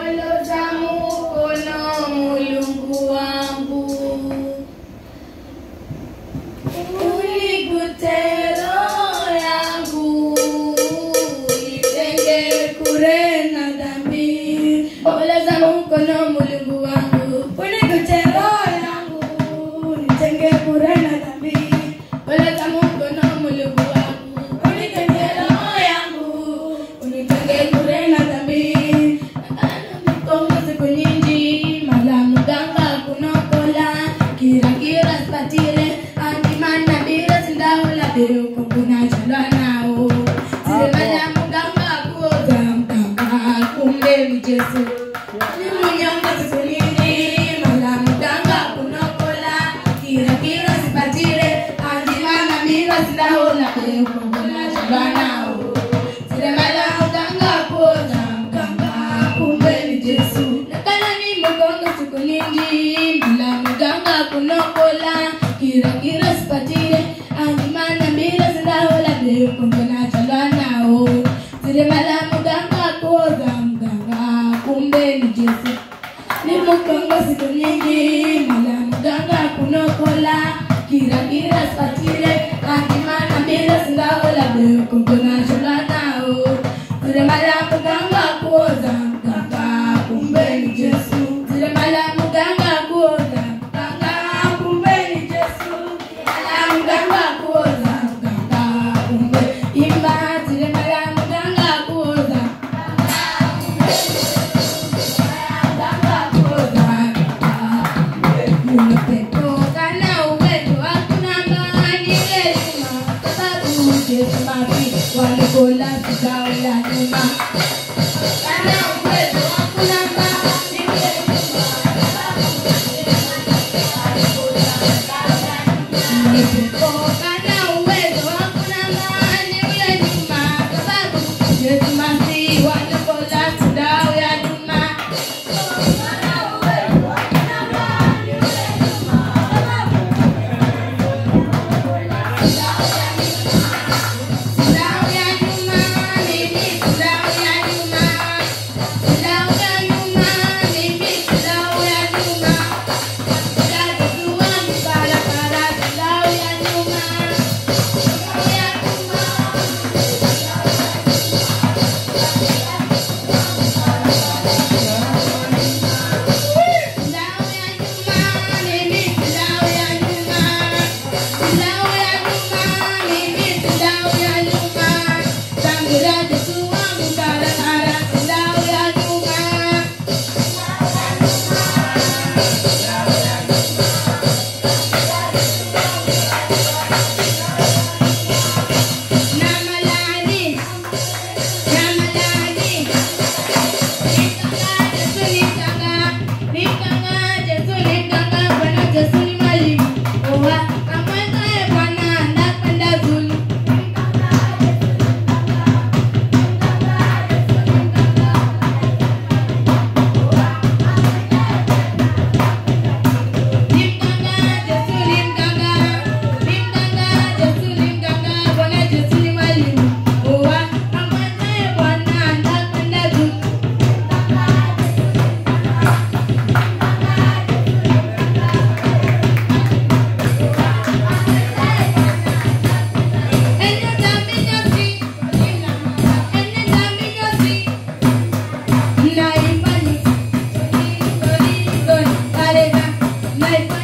Oloza mukono Mulungu wangu, uligute roho yangu, nitenge kure na dhambi. Oloza mukono Mulungu wangu, uligute roho yangu, nitenge kure na dhambi. Oloza mukono Mulungu wangu, unitenge roho yangu, unitenge kure na dhambi. Kongo siku nyingi, mala muganga kunokola, kira kira spatile, andimana bila sindaula deo kunguna chalwa nao. Sile mala muganga kuoza mganga kumbe ni Jesu. Munyonga siku nyingi, mala muganga kunokola, kira kira spatile, andimana bila sindaula deo kunguna chalwa nao. Sile mala muganga kuoza mganga kumbe ni Jesu. Nakala ni mugongo siku nyingi, mala muganga kunokola, kira kira sipatile, andimana mbila sindahola deo kunguna chalwa nao. Sile mala muganga kuoza mganga kumbe ni Jesu. Ni mugongo siku nyingi, mala muganga kunokola, kira kira sipatile, andimana mbila sindahola deo kunguna chalwa nao. Sile mala muganga kuoza mganga kumbe ni Jesu. Sile mala muganga kuoza mganga kumbe ni Jesu. Mala muganga kuoza mganga kumbe imba. Sile mala muganga kuoza mganga kumbe ni Jesu. Mala muganga kuoza mganga kumbe pepo kana uwezo hakuna mbani Yesu, sababu Yesu mafi walikola sidaula nyuma. Kana uwezo hakuna mbani Yesu, sababu kana uwezo hakuna mbani ule nyuma, sababu Yesu mafi walikola sidaula nyuma. Kana uwezo hakuna mbani ule nyuma, sababu Life.